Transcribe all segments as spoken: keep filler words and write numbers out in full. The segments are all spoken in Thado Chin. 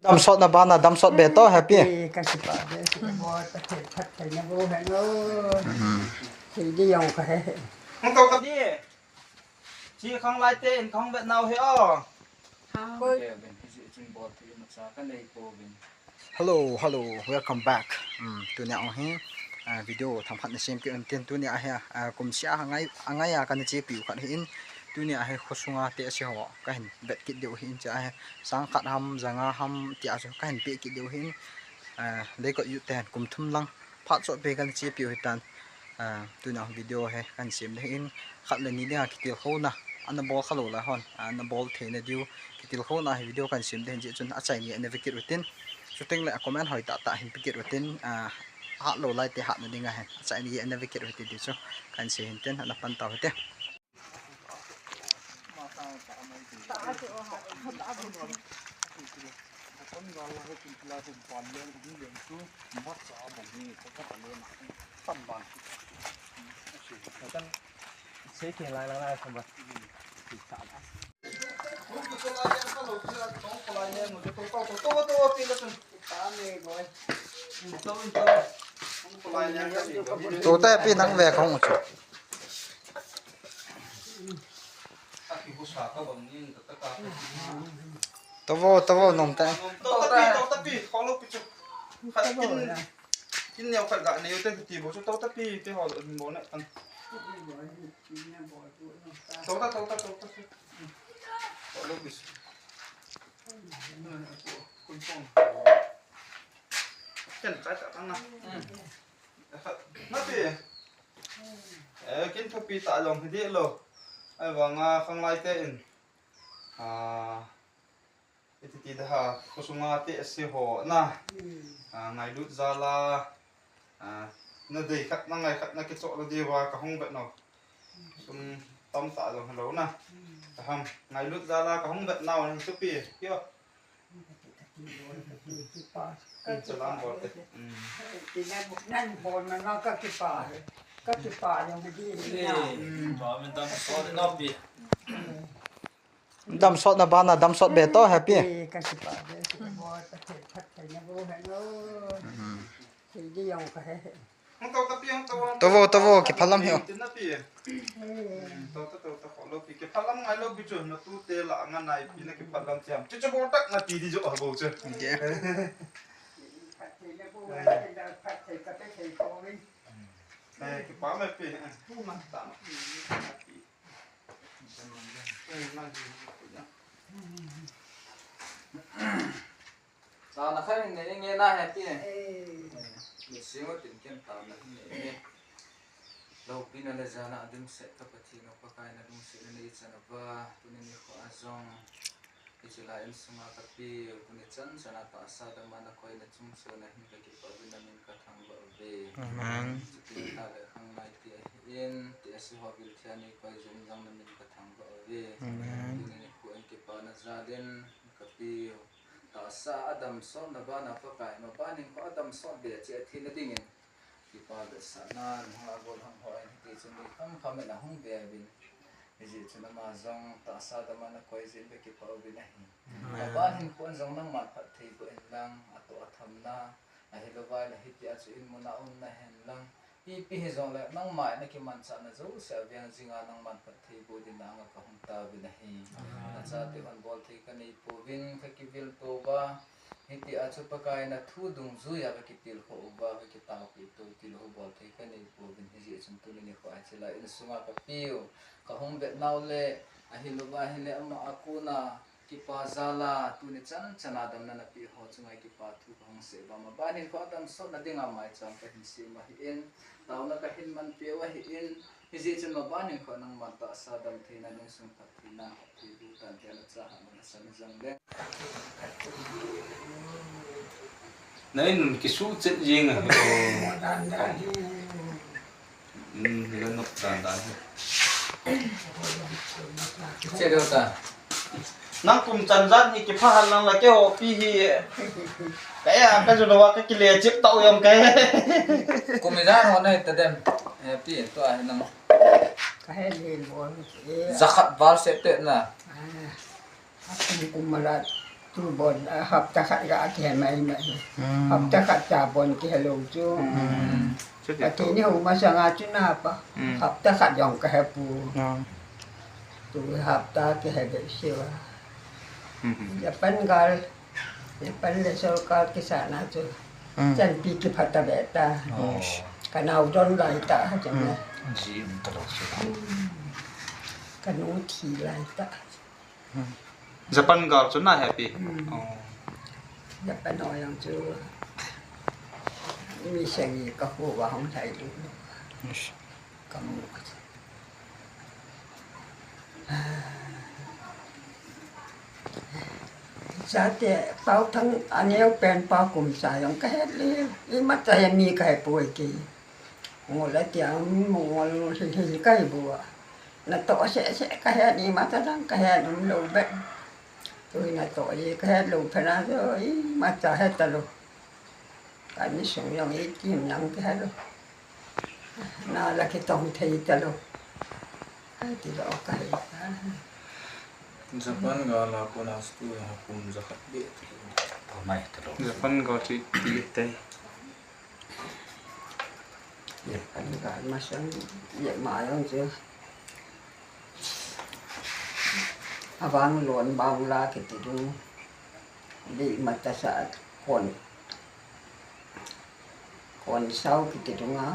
Damsot na bana, damsot be to, Happy. Eh, ka kipah be, kipah be, ka thei, ka thei na bo, hello. Hmm. Thei di jong ka he. Hung to ka di. Chi khang lai te in khang vet nau he o. Hello, hello, welcome back. Um, tunia hi, ah, video themkhat na sempeh un tin, tunia hi, ah, kum sia a ngai, a ngai a kana chepiu khat hi in, tunia hi khosunga te ase ho kahin vet kit diu hi in, cha hi sang khat ham, ja nga ham tia chu kahin pe kit diu hi in, ah, leikot u ten kum thum lang phat chot pe kana chepiu hi tan. Ah, tunia video hi kahin sem ding in, khat le ni dinga kitilkhouna ana bol kha lou lai hon, ah, ana bol theina diu kitilkhouna hi video kahin sem ding in, jeh chun achaini a na ve kit u tin, chuteng le comment hoi tah tah hin pe kit u tin, ah, hat lou lai te hatna dinga hi achaini a na ve kit u tin ti chu kahin sei hin tin, ana pan tau hite. Tuta Happy nang ve kong chu. Tavo, tavo, nom ta. Tau tapi, tau tapi, kholo pi chu. Khat kin, kin neo khat ga neo te ti bo chu, tau tapi, pe ho bo na tan. Tau ta, tau ta, tau ta. Kholo pi chu. Kun pong. Ken chai ta tang na. Na pi. Eh, kin thupi ta jong hi dih lou. Ahivanga khanglai te in, ah, iti ti da ha, khosunga te ase ho na. Ah, ngailut jal a, ah, na dei khat, na ngai khat, na kichoh lou diu va ka hung vet nau. Sum tam ta jong hilou na. Ka ham, ngailut jal a ka hung vet nau hi chu pi. Kio. Salam bol te. Tina nan bol na na ka kipah. Ka kipah jong di na. Ba min damsot na pi. Damsot na bana, damsot be to, Happy. Ka kipah be, ka bol ka thei, ka thei na bo, hello. Thei di jong ka he. Tavo, tavo, kiphalam hi o. Kiphalam ngai lou pi chu, na tute la nga nai pi na kiphalam thiam. Chu chu bol tak na ti di jo ha bo chu. Eh, kipah me pi. Taona khat in nei nge na Happy. Eh. Ni sing utin ken taona hin nei nge. Loupina le jana a dimset ka Pathen u Pakai na lungset le na ichan uva, tuni nikho a jong, hiche la insunga ka pi u, tuni chan chan a tahsa dam a na koi na chung chon a hin ka kipah uvin na min ka thangvah uve. Amen. Chuti tah le khanglai te ahin, te ase ho vil thei a nei koi jin jong na min ka thangvah uve. Amen. Tuni nikho in kipana jal in ka pi u, tahsa a damsot na bana Pakai, maban hinkho a damsot be cheh a theina dingin kipa vetsahna nunga bol ham ho in hiti chun mi kham kham in ahung ve uvin. Hijeh chun ama jong tahsa dam a na koi jeh in ka kipah uvin ahi. Amen. Maban hinkho in jong nangman phatthei boh in lang, atoh athamna, ahilouva ahile hiti a chu in mun a um na hen lang, ipi hijongle nangma in na kimanchahna jouse a veng jinga nangman phatthei boh ding in anga ka hung tauvin ahi. Amen. Na chate hon bolthei ka nei pouvin ka kivil touva. Hiti a chu Pakai na thu dungjuia ka kitilkhou uva, ka kitaopeh tou tilou u bolthei ka nei pouvin, hijeh chun tuni nikho a hiche la insunga ka pi u, ka hung vet nau le, ahilouva ahile ama a kona kipa jal a, tuni chan chan a damna na peh ho chunga kipa thu ka hung sei uva, maban hinkho a damsot na dinga maicham ka hin sem ahin, taona ka hin manpeh u ahin, hijeh chun maban hinkho a nangman tahsa dam theina, lungsung phat theina, phatthei boh tan tia na cha ha man asan jong le. Na in kisuh chet jeng a. Hmm, la nok dan dan. Che do ta. Nang kum chan jan hi kipha hal lang la keiho pi hi. Ka ya ka ju lo wa ka kile chip tau jong ka. Kum jan ho nei ta dem. Eh, pi to a nang. Ka he le bol. Jakhat val se te na. Ah. Akum kum mala Tu bon, ah, hapta khat ga kihe mai mai. Hmm. Hapta khat cha bon kihe lou chu. Hmm. Pathen in hou masanga chu napa. Hmm. Hapta khat jong kahe poi. Hmm. Tu hapta kihe behseh a. Hmm. Japan gal, Japan le sorkar kisahna chu. Hmm. Chanpi kiphat tave ta. Oh. Kanao don lai ta, chang Hmm. na. Ji um talou chu. Hmm. Kanu thi lai ta. Hmm. Japan gal chu nahe pi. Hmm. Oh. Japan ho jong chu mi sagi kahu va hung lhai lou. Yes. Kamu. Chate pao thang aneo pen pa kum sa jong kahet le. Imacha he mi kahe poi kei. Ngol ati a, ngol hi hi kahi bou a. Natoh seh seh kahe, imacha dang kahe umlou beh. Tui natoh ji kahe lou phat na chu, imacha he talou. Ka insung jong itim lang kahe lou. Na la kitong thei talou. Ai ti lou kahe. Japan gal a kona chu tu kum jakhat beh. Pamai talou. Japan gal chu iti te. Ye, kan gal masang, ye, ma jong chu. Avang lon bang la kiti dung. Di mata sa kon. Kon sau kiti dung a.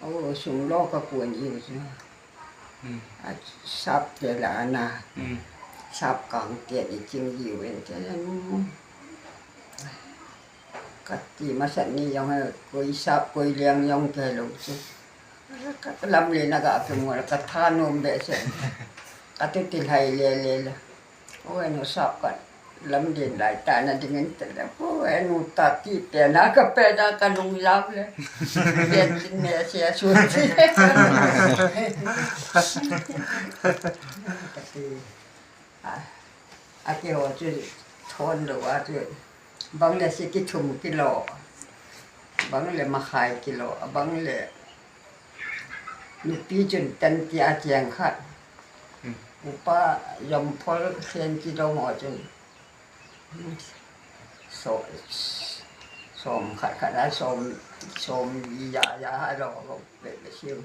O, sum lo ka kon iu chu. Hmm. A sap te la na. Hmm. Sap kang te ni ching iu en te. Kati masat ni jong he, koi sap, koi leng jong kahe lou chu. Ka lamlen a ga kimu le, ka thanom behseh. Ka tuti lhai le le le. Oi, nu sap ka lamlen lai ta na ding in te le. Oi, nu tati pe na ka pe na ka lung jam le. Len tin me sia su ti. Kati. A, akeiho chu thon lou a chu, bang le sagi kithum kilo, bang le makhai kilo, bang le nupi chun tan ti a cheng khat. Hmm. Upa Jomphol Khenkidong ho chun, so, som khat khat a som, som li ja ja a lo, lo, be, be siu.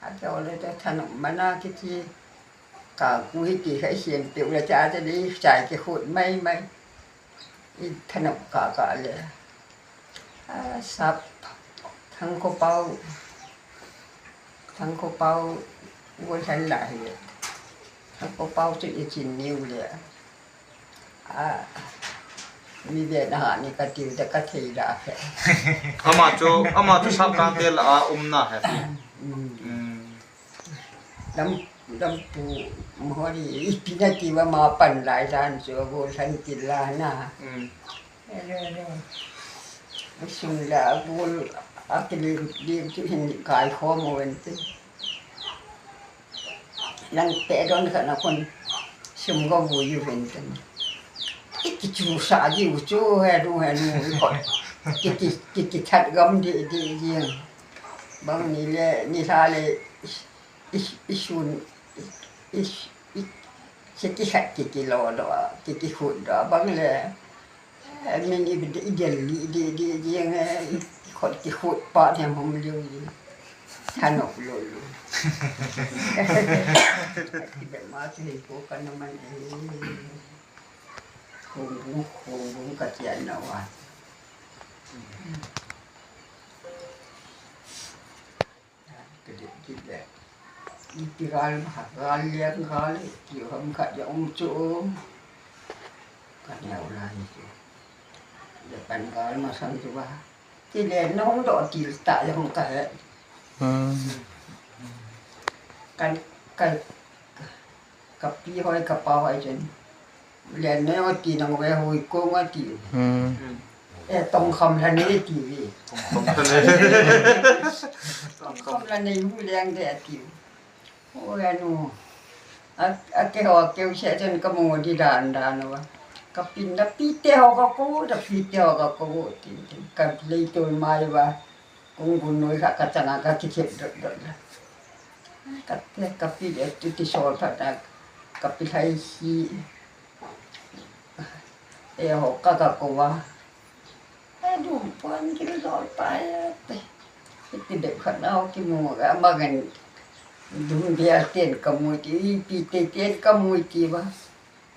Ate ole te thanop mana kiti ka ku hi ti khai siam pe ule cha te di chai ke khut mai mai. I thanop ka ka le. A sap thang ko pau. Thang ko pau wo san la hi. Thang ko pau chu i chin ni ule. A, mi ve na ha ni ka tiu da ka thei da khe. Ama chu, ama chu sap kang te la a um na he. Mm. Mm. Lam, lam pu mo ri i pi na ti wa ma pan lai dan chu go san ti la na. Mm. Elo, elo. Sun la go a ki li, li chu hin kai kho mo wen ti. Lang te don kha na kon sum go bu yu ven ten. Iki chu sa ji u chu he du he nu ko. Kiki, kiki that gam di, di, di. Bang ni le, ni sa le, i, i sun, i, i, i, kiki khat kiki lo do, kiki khut do, bang le. Min i, i del li, di, di, di, nge, i khot ki khot pa ne mom liu i. Thanop lo lo. Ki be ma ki ko ka na man e. Khong bung, khong bung ka tia na wa. Kidip kit le. Ipi gal ma, gal lian gal, ti ham khat ja um chu. Ka neo lai chu. Japan gal masang chu ba. Ti le nong do til ta ja hung ka he. Hmm. Kan, kan, Ka pi hoi, ka pa hoi chun. Len noi o ti nang ve hui ko nga ti. Hmm. E tong kham la nei ti vi. Tong kham la nei. Tong kham la nei hu leng de ti. O ya nu. A, a ke ho ke u se chen ka mo di dan dan wa. Ka pin da pi te ho ka ko, da pi te ho ka ko ti. Ka lei to mai wa. Kong gun noi kha ka changa ka kichep dot dot la. Ka te ka pi de tu ti sol phat na ka pi lai hi. E ho ka ka ko va. E du pon ki lo pa e te. Ti de kha na ki mu ga ma gan dum bia ten ka mu ti pi te ten ka mu ti va.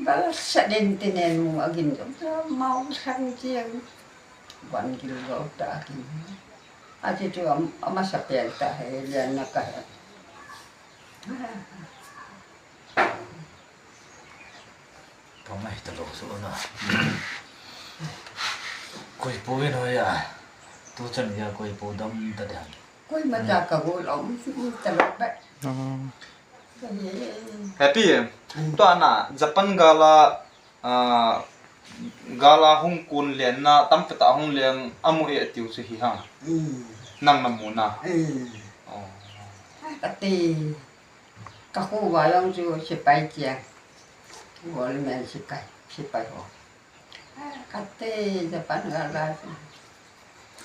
Ba sa den te ne nu a gin dum mau sang chiang. Wan ki lo ta ki. A ti tu am ama sa pe ta he le na ka he. Pamai ta lo su na. Koi po ve no ya. Tu chan ya koi po dam ta dan. Koi ma ta ka go lo mi ta lo ba. Happy em. To ana Japan gala, ah, gala hung kun len na tam pe ta hung len amu e tiu su hi ha. Nang na mu na. Oh. Ka te. Ka khu va yong chu sipai chia. Government sipai, sipai ho. Ka te Japan gala chu.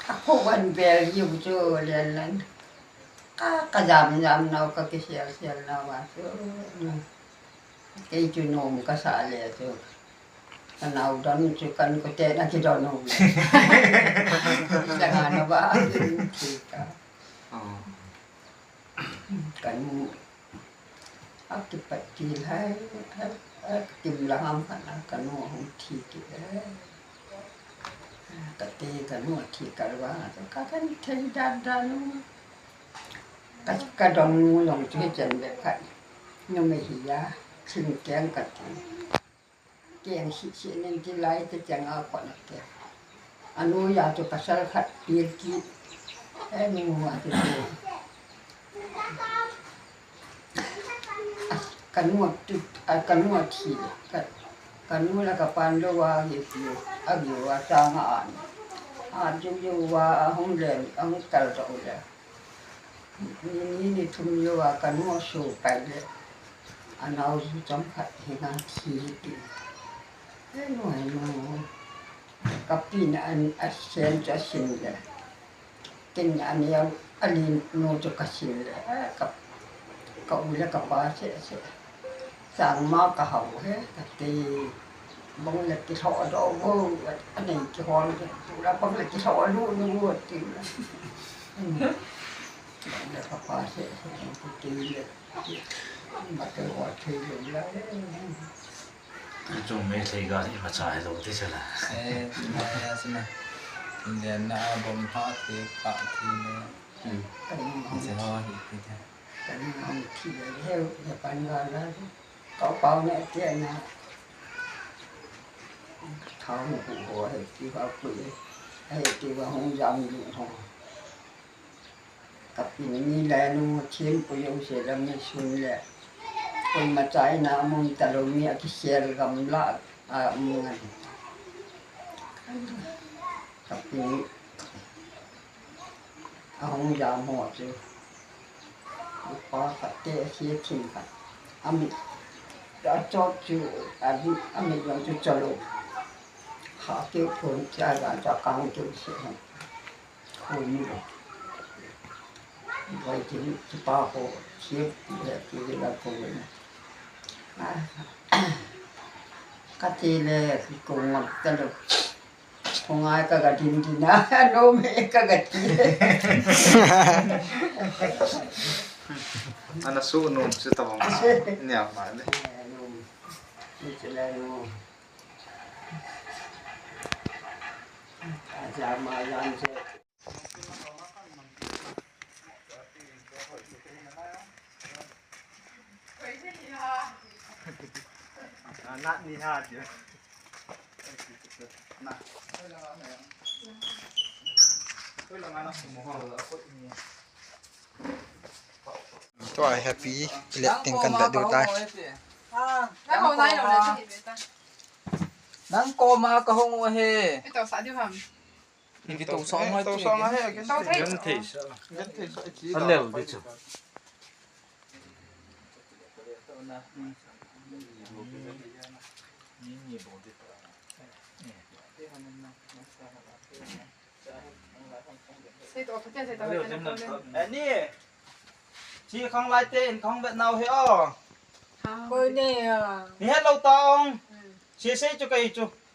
Ka khu van bel yu chu len len. Ka, ka jam jam nau ka ki sial sial nau va chu. Kei chu nom ka sa le chu. Ka nau don chu kan ko te na ki don nom. Ka ga na va. Ka. Kan mu a kipat til hai, a, a kim la ham khat a ka nu a hung thi kit e. Ka te ka nu a thi kal va, ka kan thei dan dan u. Ka, ka dong nu jong chu chen be khat. Nu me hi ya, thing keng ka ti. Keng sisi nen ti lai te chang a kon a ke. Anu ya chu pasal khat pil ki. Anu a chu chu. Ka nu a tu, a ka nu a thi. Ka, ka nu la ka pan lo wa ye pi. A ye wa chang a an. A ju ju wa a hung len, a hung kal to le. Ni, ni, ni thum jou a ka nu a so pai le. A nau ju chom khat hi na thi ti. He nu, he nu. Ka pi na an a sen cha sin le. Ken an ya a lin nu chu ka sin le. Ka, ka u le ka pa se se. Changma ka hau he, ka te bang le ki tho do vo, a nei ki hon ke, tu la bang le ki tho lu lu vo ti. Bang le ka pa se, se ki te le, ma te vo thei lu la. Chung me thei ga ni ma cha he lo ti se la. Eh, ma ya se na. Len na bom ha te ka ti le. Hmm. Ka ni ma se ho hi ti te. Ka ni ma thi le he, ya pan ga la. Kau pau ne tia na. Thao na ku ho he ti va ku e. He ti va hung jam lu ho. Ka pi ni le nu thim ku yo se la mi sun le. Kun ma chai na mun ta lo mi a ki sel gam la a mun. Ka pi ni a hung jam ho chu. Upa khat te a si thim khat. A mit a chot chu a mit, a mit jong chu chalo. Kha keu phun cha la cha kang keu se. Khun lo. Vai ti ni ti pa ko si he ti la ko le. Ka ti le ko ngam ta lo. Khongai ka ga din din a, nom e ka ga ti. Ana su nom su ta bang. Nia ma le. Nom. Ni chu le nom. A ja ma yan se. Na ni ha ti. Tua happy plate ting kan da du tai. Nang koma ka hung u he. Ito sa diu ham. Ipi to song hai to song hai. Gen thei sa. Gen thei sa. A lel di chu. Ani. Chi khang lai te in khang vet nau he o. Koi ne a. Ni het lo ta ong. Si sei chu kai chu.